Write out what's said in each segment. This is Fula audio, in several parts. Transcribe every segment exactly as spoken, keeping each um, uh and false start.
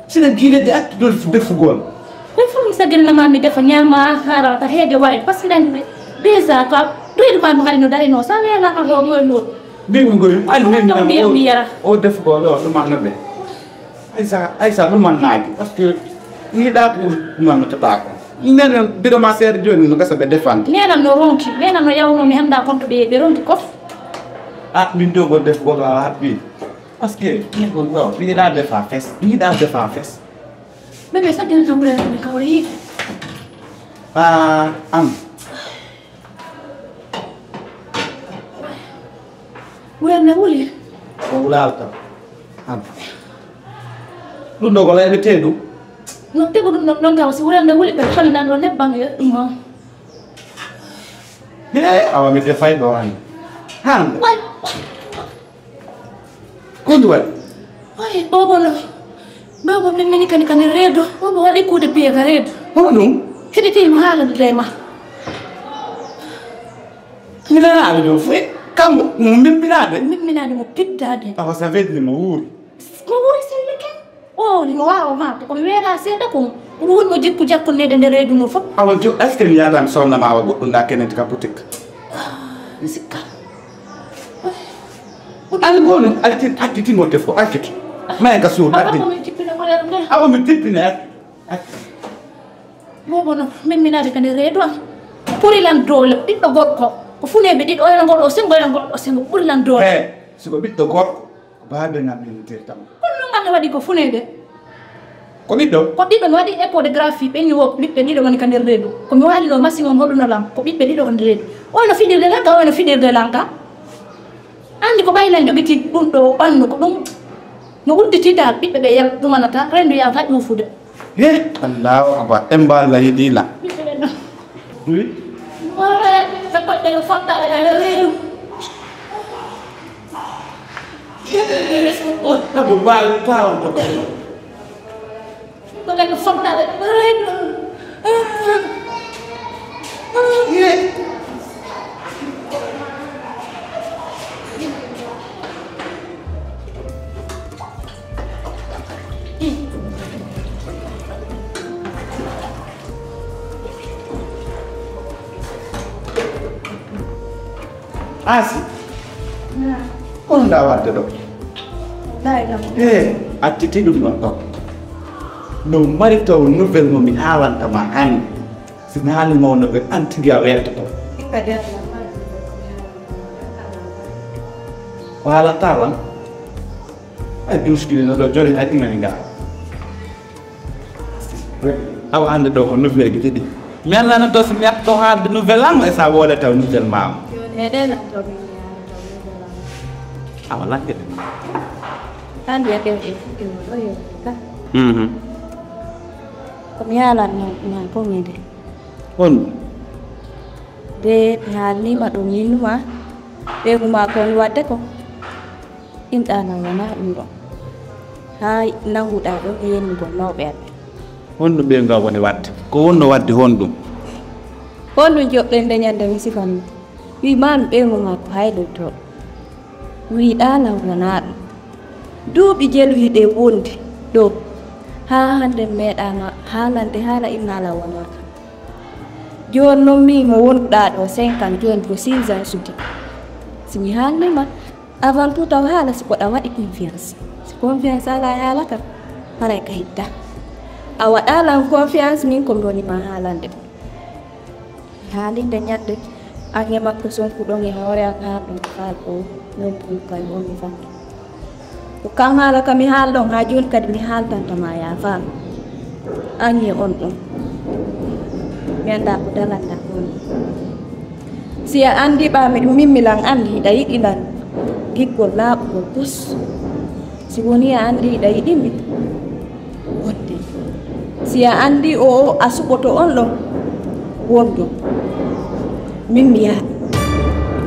Sina giile ɗe attudol defugol. Ko fof mi saginanama mi defa ñaama haara ka heede wawi par ce que ɗan déjà ka ɗoyɗo ma mi hari no darino sa wela ka ɗo ɗoyno. Mbimi ngoy an Ɗum ɗaw ndiyam mi yara. O defugol o ɗum annaɓe. Aysa aysa ɗum annaaki par ce que yiɗa ko ɗum annata ɓaako. Nen mbiɗo ma seede jooni no gasa ɓe defande. Nenam no ronki nenam no yawno mi hemda konto ɓe ɓe ronki kof. A min dogol defugol a haɓɓi. Parce que ɗiɗon ɗo mi yiɗa defa fes mi yiɗa defa fes. Bébé sa dina tan ɓurani mi kawri yiide. Ah, an. Ɓurani wuli. O wulal kam. An. Ɗum ɗo ko layɓete ɗum. No tegu ɗum ɗon ɗon taw si wurande wuli ɓe falinan ɗo nebban e ɗum o. He awa mi defay ɗo an. Han. Ko ndu waɗi? Ay, bobo no. Bobo min mini kani kani reedo. Bobo waɗi kuude piye ka reedo. Hono ɗum? Heɗiti mo haalande ma. Minanaɓe ɗo fof kammo mo mimminaɓe. Mimminaɓe mo pittade. Awa sa wedni mo wuuri. Mo wuuri semmike. O ni mo wawa ma ko mi weela seeɗa ko. Ɗum woni mo jikku jakkunede nde reedu no fof. Awa jo est ce que mi yadani sonna ma awa goɗɗum ɗa kenente ka boutique. Mi sikka. An gono altin attiti mo defo attiti. Maya ka suur atti. Awa mi tippine atti. Bobo no memminade kadi reedo am. Ɓuri lan doole ɓiɗɗo gorko. Ko funeɓe ɗiɗo oyo ngol o sengo oyo ngol o sengo ɓuri lan doole. He siko ɓiɗɗo gorko. Baabe ngam min tertam. Kono ɗum ngam waɗi ko funeede. Ko ɓiɗɗo? Ko ɓiɗɗo mi waɗi échographie ɓe ñiwo ɓiɓɓe ɗiɗo woni ka nder reedu. Ko mi waalino machine on hoɗuno lam ko ɓiɓɓe ɗiɗo ka nder reedu. Oy no fiɗirde lan ka oy no fiɗirde lan ka. Anndi ko ɓay lan jogiti ɗum ɗo ɓannu ko ɗum no udditi dal ɓiɓɓe ɓe yal ɗumanata rendu yawta ƴuufude. He Allahu akbar en mbaalla yiɗi la. Ɓiɓɓe ɓe ɗon. Oui. Mara ɓe koɗɗe no fotta ɓe ɗo reedu. Asi. Kono nda wadde ɗo? E attiti ɗum ɗon ɗo. No mari taw nouvelle mo mi haalanta ma hannde. Si mi haali mawno ɓe antigi a wertoto. O haalanta lan? Ay ɗum sikki no ɗo jole hay ɗum ani ngaa. Awa hannde ɗo ko nouvelle ji ɗiɗi. Mi annana to so mi yahto haalde nouvelle am e sa wole taw nouvelle ma am. Awa lakke de. Hannde wiyete e fuɗɗi mo ɗo yewta. Mhm. Ko mi haalan ma ko mi de. Hon. De mi haalnima ɗum yinnuma. Ɓeyngu ma ko mi wadde ko. Inɗa na wona ɗum ɗon. Haa nannguɗa ɗum e yennugol mawɓe amen. Honɗum ɓeyngu am woni waɗde? Ko wonno waɗde honɗum? Honɗum joɓɗen nde ñande mi sifanno? Wi maami ɓeyngu maa ko haydotoo. Wi ɗaala wonaa ɗum. Duuɓi jeluhi ɗe wondi ɗo. Haa hannde mi meeɗaama haalande haala innaala wonaa kam. Jooni noon miin mo wonduɗaa ɗo cinq ans jooni ko six ans sudi. Si mi haalnii ma, avant tout taw haala si koɗa waɗi confiance. Si confiance alaa e haala kam, haray ka hitta. A waɗaa lan confiance min ko mi woni ma haalande. Mi haalinde ñande an e makko sonkuɗon e hoore an haa ɗum faal o min ɗum kay woni fanke. Ko kam haala ka mi haalɗon haa jooni kadi mi haaltanta ma yaa faal. An e on ɗum. Mi anndaa ko dalanta on. Si a anndi ɓaa miɗum mimmi lan anndi hiɗa yiɗi lan giggol laaɓugol pus. Si woni a anndi hiɗa yiɗi mi. Wonde si a anndi o o a suɓoto on ɗon wondu min mi yaha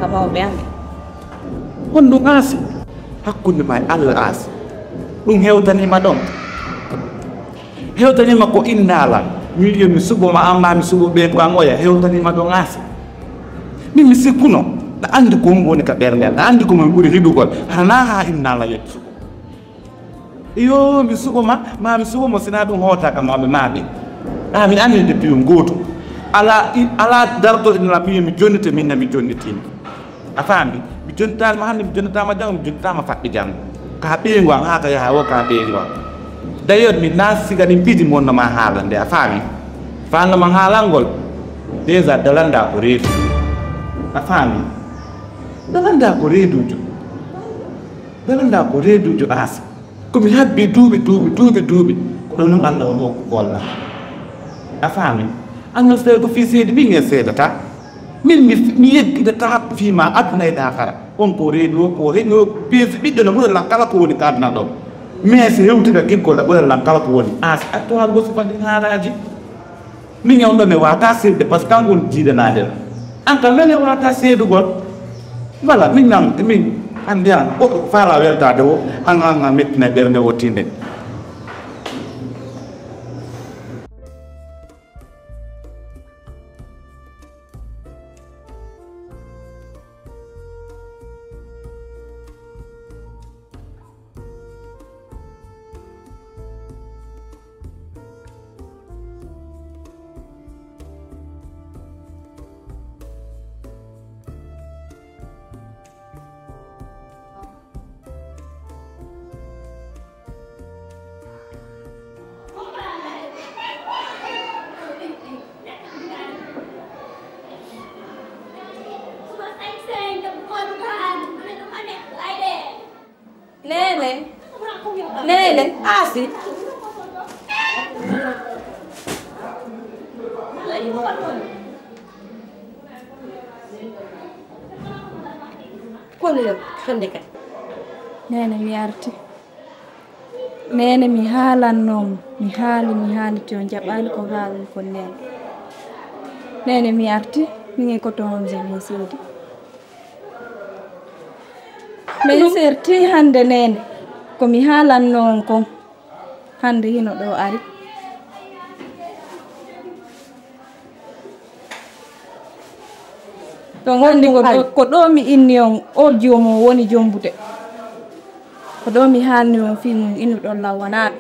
ka mawɓe amen. Honɗum aasi hakkunde ma e allah aasi? Ɗum hewtanima ɗon? Hewtanima ko innala mi wiyo mi suɓo ma amma mi suɓo ɓe ko an oya hewtanima ɗon aasi? Min mi sikkuno ɗa anndi ko woni ka ɓernde ɗa anndi ko min ɓuri hiɗugol hana ha innala yettu suɓo. Yo, mi suɓo ma, ma mi suɓo mo, sina ɗum hoota kam maɓe maɓe. A mi anndi de piyum gooto. Ala, ala darto ina mi mi jonnite min na mi jonnitini. A faami? Mi jonnitaama hannde, mi jonnitaama janngo, mi jonnitaama faɓɓe janngo. Ka ɓeyngu am, haa ka yaha o ka ɓeyngu am. D'ailleurs, mi naati siga ɗin piiji mi wonno ma haalande, a faami? Fanno ma haalangol, déjà dalanda ko reedu. A faami? Dalanda ko reedujo. Dalanda ko reedujo Aasi. Ko mi habbi duuɓi, duuɓi, duuɓi, duuɓi. Ko ɗum noon Allah o ɗo golla. A faami? An noon seedo fii seedi min en seedata. Min mi, mi yeggidata fii ma aduna e laakara. On ko reedu o, ko heñi o, piisi ɓiɗɗo no ɓura lan kala ko woni ka aduna ɗo. Mais si hewtida giggol a ɓura lan kala ko woni. Aasi, a towal gosi fandi haalaaji. Min ñawɗo mi wata seedude par ce que kanko woni jiidanaade. An kam wele wata seedugol. Voilà, min nan, min anndi an, o ko faala weltaade o, an, an, an mettina ɓernde o tinde. Neene, neene, Aasi. Kono hannde kadi. Neene, mi arti. Neene, mi haalanno mo. Mi haali, mi haali, te o jaɓaali ko haalmi kon, neene. Neene, mi arti, min e ko toon jami seedi. Min serti hannde, neene, ko mi haalanno on kon. Hannde hino ɗo ari. To ngonndi ko ɗo, ko ɗo mi inni on, o joomu woni jombude. Ko ɗo mi haalni on fii mum innuɗon law wanaaɓe.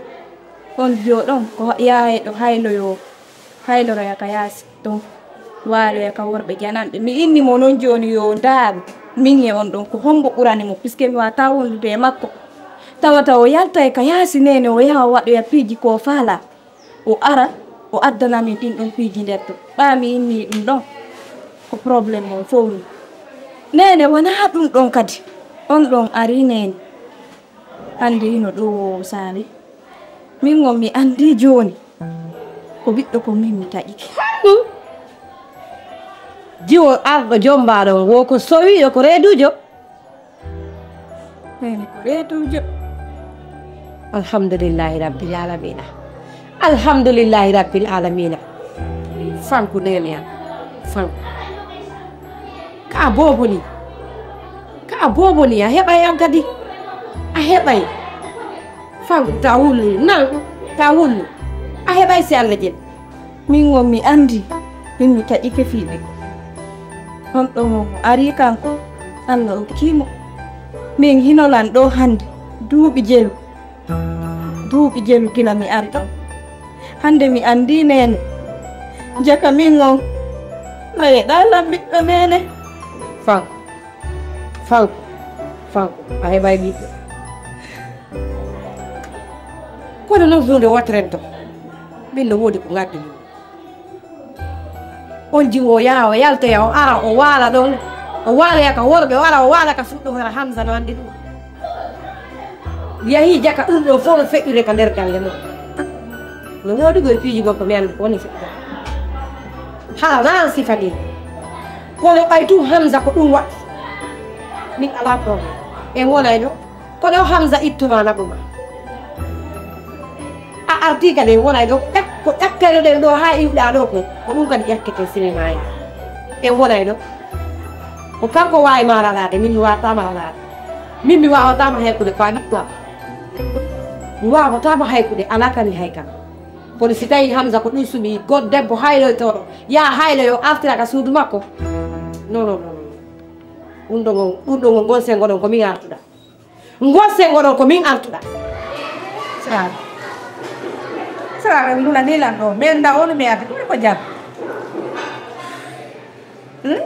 On jooɗon ko yaha e ɗo hayloyoo, hayloroya ka yaasi ton, waaloya ka worɓe jananɓe. Mi inni mo non jooni yo ndaaru, min e on ɗon, ko hombo ɓurani mo, puisque mi waawataa wondude e makko. Tawata o yaltay ka yaasi neene, o yaha o waɗoya piiji ko faalaa. O ara, o addana min ɗin ɗon piiji nder to. Ɓaa mi inni ɗum ɗon, ko problème on fow ni. Neene, wanaa ɗum ɗon kadi. On ɗon ari neene. Hannde hino ɗo wo saali. Min on mi anndi jooni. Ko ɓiɗɗo ko min mi taƴike. Honɗum? Jiwo arɗo jommbaaɗo on wo ko sowiiɗo ko reeduujo? Neene ko reeduujo. Alhamdulillahi rabbil alamina. Alhamdulillahi rabbil alamina. Fanku neene an. Fanku. Ka boobo ni. Ka boobo ni a heɓay an kadi. A heɓay. Fanku ta wullu nan. Ta wullu. A heɓay si Allah jeɗi. Min on mi anndi, min mi taƴike fii ɓe. On ɗon on o arii kanko, Allah okkii mo. Min hino lan ɗoo hannde, duuɓi jelu. Duuɓi jelu gila mi ari ɗon. Hannde mi anndii neene. Jaka min on, a yeɗaa lan ɓiɗɗo neene. Fan, fan, fan, a heɓay ɓiɗɗo. Kono noon huunde wotere to. Min no woodi ko ngaddu min. On jiwo o yaha, o yaltoya, o ara, o waala ɗon. O waaloya ka worɓe, o ara, o waala ka suuɗo, hara Hamza no anndi ɗum. Yahii jaka ɗum ɗo fof no feƴƴude ka nder galle mum. No woodi koye piiji goɗɗo mi anndi ko woni feƴƴude. Haa ran sifa ɗin. Kono ɓay tun Hamza ko ɗum waɗi. Min alaa problème. En wonay ɗo. Kono Hamza ittumaa naɓu ma. A artii kadi en wonay ɗo. Ƴak-, ko ƴakkaynoɗen ɗo haa iwɗaa ɗo ko, ko ɗum kadi ƴakkete sinema en. En wonay ɗo. Ko kanko waawi ma lalaade, min mi waawataa ma lalaade. Min mi waawataa ma haykude ko a ɓiɗɗo am. Mi waawataa ma haykude, alaa kadi hay kam. Kono si tawii Hamza ko ɗum suɓii, goɗɗo debbo hayloytooɗo, yaa hayloyo artira ka suudu makko. Non, non, non, non. Ɗum ɗo ngon, ɗum ɗo ngon, ngon senngo ɗon ko min artuɗaa. Ngon senngo ɗon ko min artuɗaa. Sara, sara, nduna ni lan ɗo. Men da onu me ati. Ko jam. Hmm?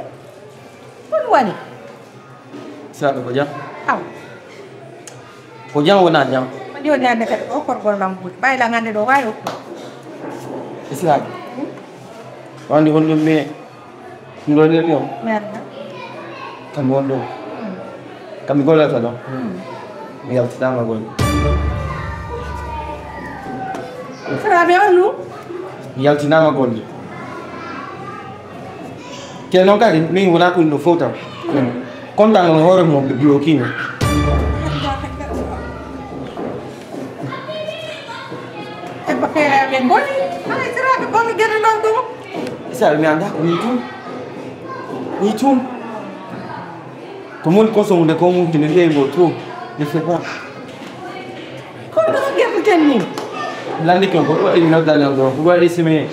Ko wani? Sara ko jam. Aw. Ko jam wona jam. Ko jam wona jam kadi ko korgol lam ɓuri. Ɓay la ngande ɗo wawi okko. Islam. Wandi honɗum me. Ɗum ɗo nder ɗum. Merde. Kamɓe won ɗum. Kamɓe gollata ɗo. Mi yaltinaama golle. Sara ɓe on ɗum. Mi yaltinaama golle. Te noon kadi min wona ɗum ɗo fof tan. Kontan on hoore mum ɓe bloqué mi. E bakkeereeɓe ngoni. Hara siraaɓe golle gere noon ɗum. Sara mi annda ko ni tun. Ni tun. Ko moni ko songude ko mum tene ɗe ngo to. Ne fait pas. Ko ɗum gerteten ni. Landi kon ko ɗo e noddal ɗo ko waɗi simi.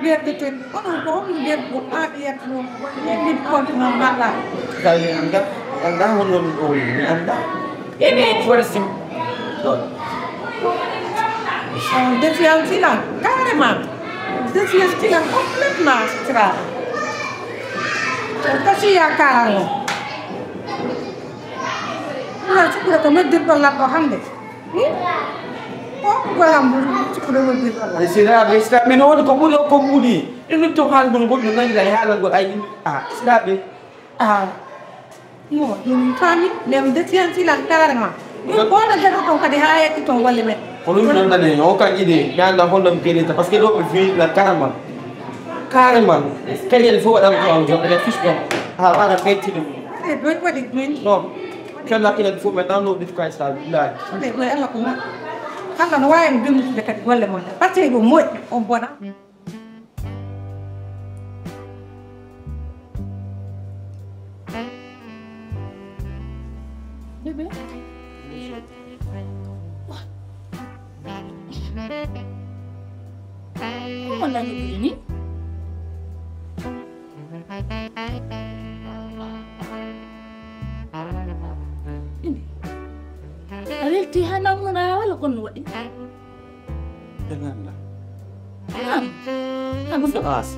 Gerteten onon ko on gergo aɓiyatno. Min kontu ngam mala. Kay anda anda hono ɗo mi anda. Ene forcing. On défiance lan carrément. Défiance lan complètement sira. Kasi ya karango. Ina sukura ko meddir ɗo labbo hande. Ko ko lambu sukura meddir ɗo labbo. Sira be sira min on ko ɓuri ko ɓuri. Ɗum to hal ɗum goɗɗo nani la yaala ngol ay. Ah sira be. Ah. Mo ɗum tami nem défiance lan carrément. Ɗum ko na jara ton kadi ha yetti ton golle men. Ko ɗum nandane o kan ide mi anda holno mi kelita parce que ɗo ɓe fi la carrément. Carrément. Kadi en fof waɗan ko on joɗɗe fiche ɗon. Ha waɗa kaytide mum. E ɗum waɗi ɗum. Non. Kala kila fof ɓe ɗanno ɗif kay sa billahi. Ɗe ɗo Allah ko ma. Kala no wawi ɗum de kadi golle mon. Parce que ɗum moƴƴi on bona. Bébé. Ko nani ɓuri ni? Indi. A welti ha namnuɗa wala kon waɗi? Ɓe ganda. Am. Am. Ɗum to aasi.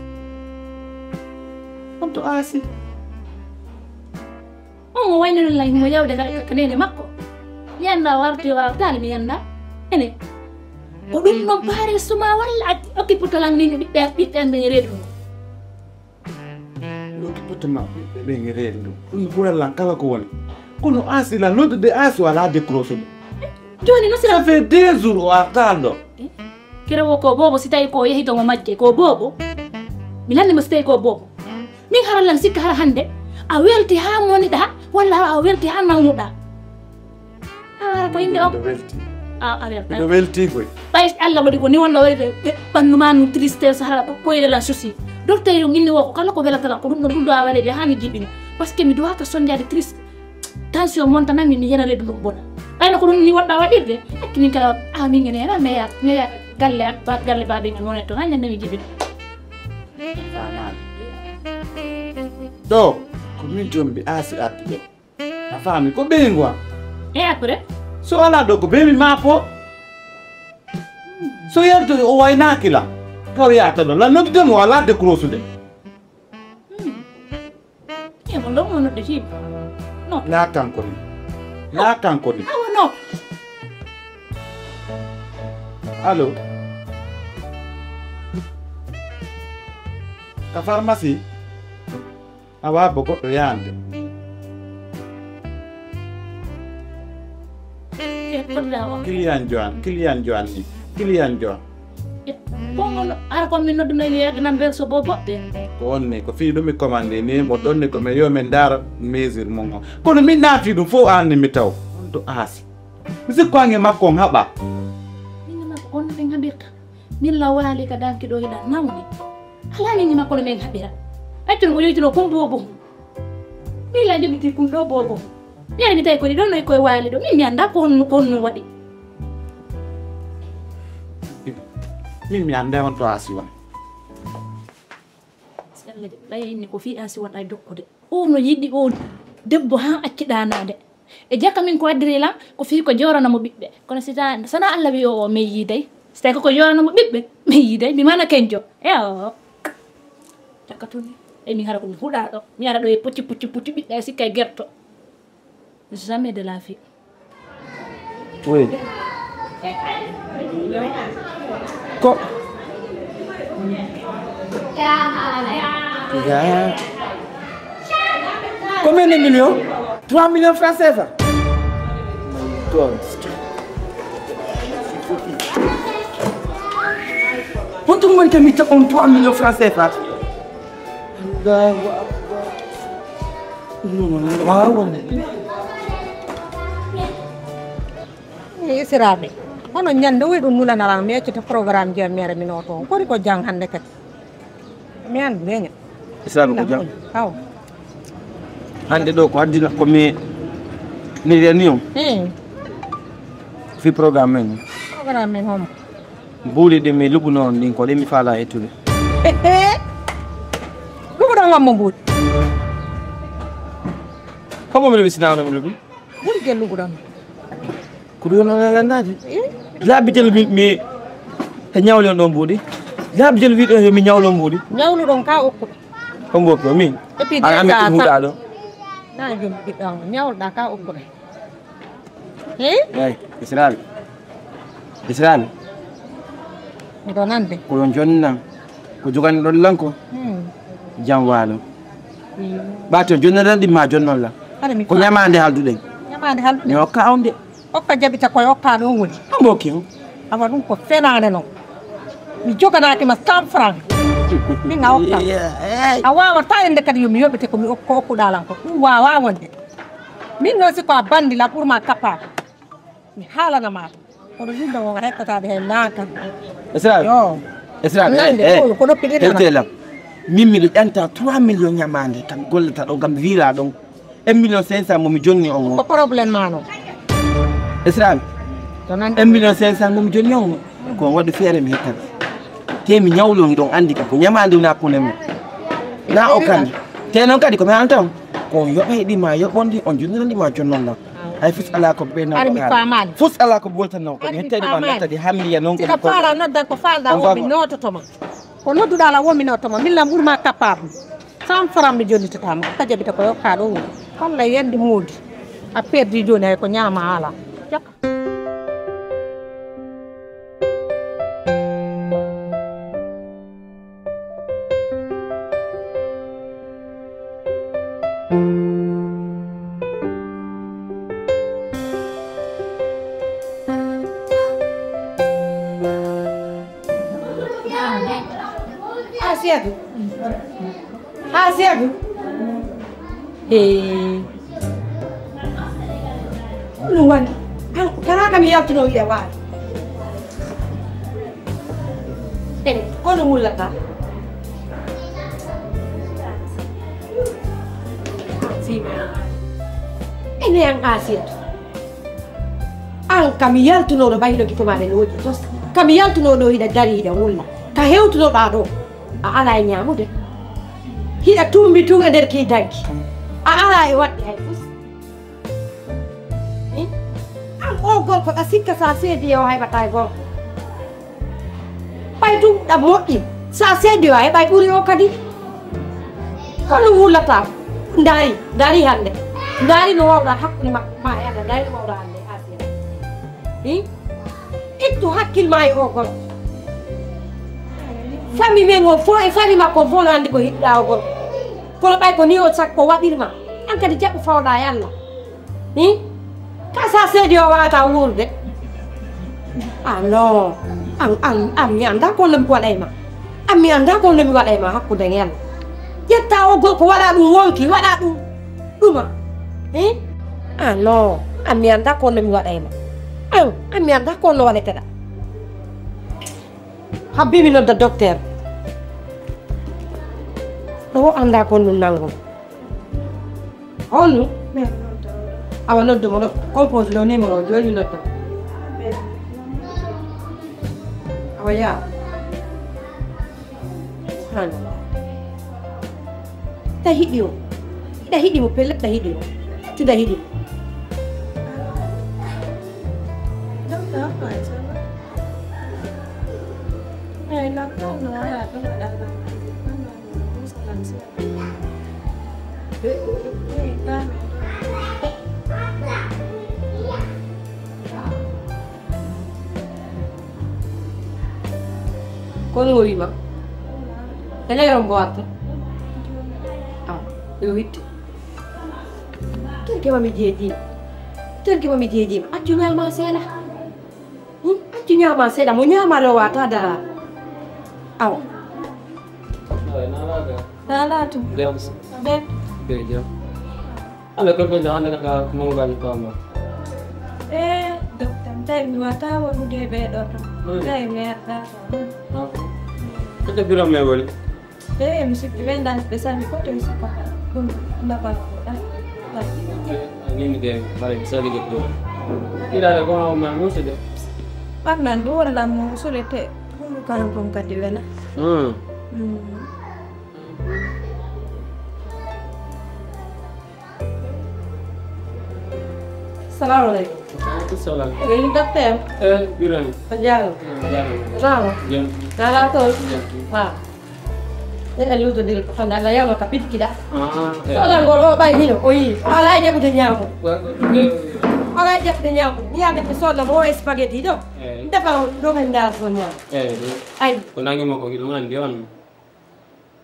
Ɗum to aasi. On mo waynano lay mo yawde ka ka nene makko. Mi anda warti o wartaali mi anda. Ene. Ko ɗum noon paare suma walla a occupé talan min ɓiɓɓe ɓiɓɓe an ɓe reedu. Ɗo kippotema ɓe ɓe reedu ɗum. Ɗum ko lan kala ko woni. Kono aasi lan noddude aasi wala décroché ɗum. Jooni no sira. Ça fait deux jours o artaali ɗo. Kere wo ko boobo si tawi ko yehi to mo majje ko boobo. Mi lanni mo si tawi ko boobo. Min hara lan sikka hara hande a welti ha moniɗa walla a welti ha nawnuɗa. A wara ko yimɓe on. Miɗo welti. A a welta. Miɗo welti koy. Ɓay si Allah waɗi ko ni wonno waɗi ɓe ɓannu ma nu tristesse hara ko koyɗe lan souci. Docteur yo inni wo ko kala ko welata lan ko ɗum ɗo ɗum ɗo a waɗe ɓe ha mi jiɓini. Parce que mi duwata sonjade triste. Tension monta nan mi mi yenare ɗum ɗum bona. Ɓayno ko ɗum ni woɗɗa waɗirde. Hakki min kala a min ene hena meya meya galle ak ba galle baɓe ngal wonata to ha ñande mi jiɓini. Ɗo ko min jombi aasi artude. A faami ko ɓeyngu am. E après? So alaa ɗo ko bee mi maako. So yaltoyi o waynaaki la. Taw yaata ɗo la noddude mo alaa décrochude. E mo ɗon mo nodde jiiba. No. Naa kanko ni. Naa kanko ni. Awa no. Allo. Ka pharmacie. Awa bo goɗɗo yaande. Client jo an, client jo an ni, client jo an. Konngol ara kon min nodduno yeedanam ɓen so bo boɗɗe. Ko on ni ko fii ɗum mi commande ni mo ɗon ni ko mi yo min ndaara mesure mum on. Kono min naati ɗum fof an ni mi taw on to aasi. Mi sikko ange makko on haɓa. Min makko on no ɓen haɓirta. Min la waali ka danki ɗo hiɗa nawni. Alaa min ni makko no min haɓira. Accun ko yoytuno kon bobo. Min la jogiti kun ɗo bobo. Mi ari mi tawi ko ɗi ɗon no koye waali ɗo. Min mi annda ko honno ko honno waɗi. Min mi annda on to aasi won. Ɓay inni ko fii aasi won ay dokkude. O no yiɗi o debbo haa acci ɗaanaade. E jaka min ko waddiri lan, ko fii ko jooranamo ɓiɓɓe. Kono si ta-, sana Allah wi o, o meyyii dey. Si tawi ko ko jooranamo ɓiɓɓe, meyyii dey. Mi mana kenjo. Eyo. Jaka tun. E mi hara ko mi huɗa ɗo. Mi ara ɗo e pucci, pucci, pucci ɓiɓɓe, e sikka e gerto. Jamais de la vie. Oui. Ko. Ya. Combien de millions? Trois millions francs C F A. Honto woni kam mi taɓon trois millions francs C F A? Allahu akbar. Non, non, non, waaw, waaw. Isiraaɓe, hono ñande oy ɗum nulanaran mi accata programme ji am mi ara mi nooto on. Kori ko jang hannde kadi. Mi anndu reña. Isiraaɓe ko jang. Aw. Hannde ɗo ko addina ko mi ni reni on. Hmm. Fi programme men. Programme men homo. Mbuuɗi ɗi mi luɓuno on ɗin ko ɗi mi faala ettude. Luɓuɗon wammo mbuuɗi. Homo mi luɓi sinawno mi luɓi? Mbuuɗi gel luɓuɗon. Ko ɗum non ganndaade. Eh? Laabi jelu mi, mi e ñawle on ɗon mbuuɗi. Laabi jelu wiɗo yo mi ñawlo mbuuɗi. Ñawluɗon ka okkuɗo. Ko mbo ko min. Et puis, an ami ɗum huɗa ɗo. Na jom ɓiɗɗo an ñawluɗa ka okkuɗo. Hey? Hey, Israel. Israel. Miɗo nande. Ko yon jonnan. Ko joganiɗon lan ko? Hmm. Jam waalo. Hmm. Ɓaati on jonnan ɗi ma jonnon lan. Hade mi ko fa- ñamaande halduɗen. Ñamaande halduɗen. Mi hokka on de. Okka jaɓita koye okka ɗo woni. Ambo kin. Awa ɗum ko fenaande non. Mi joganaaki ma cent francs. Min a okka. Yeah, hey. A waawata ende kadi yo mi yoɓete ko mi okko okkuɗa lan ko. Ɗum waawaa wonde. Min noon si ko a banndi lan ɓurma kappaade. Mi haalana ma ɗum. Kono yimɓe won hettataɓe hen naaka. Esra. Yo. Esra. Nande eh, eh. Ko, ko noppi ɗiɗi. Helte lan. Min miɗo ƴanta trois millions ñamaande kam gollata ɗo ngam wiira ɗon. Un million cinq cent mo mi jonni on. Ko problème ma non. Esra. To nande. Un million cinq cent mo mi jonni on. Ko on waɗi feere mi hettata. Te mi ñawlo mi ɗon anndi kam ko ñamaande wona kone mum. Na o kan. Te noon kadi ko mi haalanta on. Ko on yoɓay ɗi ma yoɓon ɗi on jonnirandi ma jonnon lan. Hay fus alaa ko ɓe Ari mi faamaali. Fus alaa ko boltanno ko mi hettani ma nattadi hammiya noon ko. Sika faala noddan ko faalɗa o mi noototoma. Ko nodduɗa la wonmi noototoma min lam ɓurma kappaɓe. Cent francs mi jonnitatama ka jaɓita ko yokka ɗo woni. Kolla yendi moodi. A perdi jooni hay ko ñaama ala. Jokka. Asiyatu. Asiyatu. Hey. Ɗum woni. An, kana kam yaltuno wiya waawi. Ene, kono mullata. Fima. Ene an Asiyatu. An kam yaltunoɗo bayno gito maɗa no woƴi tos. Kam yaltunoɗo hiɗa dari hiɗa wulla. Ka hewtunoɗa ɗo. A ala e ñamude. Hiɗa tumbi tun e nder ki danki. A ala e waɗde hay fus. Eh? An o gorko ɗa sikka sa seedi o haybata e gorko. Ɓay tun ɗa moƴƴi. Sa seedi o heɓay ɓuri o kadi. Kono wullata. Ndaari, ndaari hannde. Ndaari no wawɗa hakkunde ma, ma e Allah. Ndaari no wawɗa hannde. Asiya. Hi? Ittu hakkil ma e o gorko. Fami men o fof e fami makko fof no anndi ko hiɗɗa o gorko. Kono ɓay ko ni o sakko waɗirma. An kadi jaɓu fawɗa e Allah. Hi? Ka sa seedi o wawata wuurde. Ah non. An, an, an mi annda ko no mi waɗay ma. An mi annda ko no mi waɗay ma hakkunde ngen. Ƴetta o gorko waɗa ɗum wonki, waɗa ɗum ɗuma. Hi? Ah non. An mi annda ko no mi waɗay ma. An, an mi annda ko no waɗeteɗa. Habbi mi nodda docteur. Ɗo o annda ko ɗum nanngum. Honno? Awa noddu mo ɗo. Compose ɗo numéro o, jooni noddu. Awa yaa. Subhanallah. Hiɗa hiɗi o. Hiɗa hiɗi mo pellet, hiɗa hiɗi o. Hiɗa hiɗi mo. Ah, ça va. Eh, la grande, non, elle a pas la grande. Kono o wima ene yo mbo watto. Ah, yo witte. Terke mami jeejima. Terke mami jeejima. Accu ñaama seeɗa. Hmm? Accu ñaama seeɗa. Mo ñaama rewa ta dara. Awa. Nalatu. Jam. Be. Be jam. Ala ko ko jahanda ka mo ngal ko mo. Eh, docteur, tawi mi wata wonude ɓe ɗo to. Hmm. Tawi mi yarda to. Ko to biro me woni. Ɓe mi sikki ɓe ndan ɓe sami ko to mi sikka ɗum ndabal ko ɗan. Nini de mare sali de ko. Ila de ko ma musu de. Ɓannan ɗum walla musude te. Ɗum kan ɗum kadi wela. Hmm. Mm. Salamu aleykum. Waaleykum salam. Eyi, docteur. Eh, Birame. A jaaraama. A jaaraama. Salamu. Jam. Nalaa toon? Jam. Ha. Eɗen luutondiri ko tan, Allah yawma ka pitikiɗa. Ah, eh. Soodangol o ɓay hino, o yii. Alaa e jaɓude ñaamo. Wa-, eh. Alaa e jaɓude ñaamo. Mi yaade mi sooda mo o spaghetti ɗo. Eh. Ndefa ɗo men ndaar so ñaamo. Eh. Ay. Ko nangi mo ko ɗum anndi on.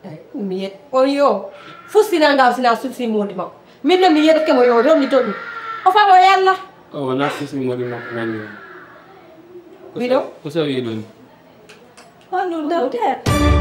Ay, mi yet-, on yo. Fustina nga sina susi modi makko. Min no mi yeɗoke mo yo romni to ɗum. O fa o yalla. O wona susi modi makko nanni. Miɗo? Ko so wi'i ɗum? On ɗum docteur.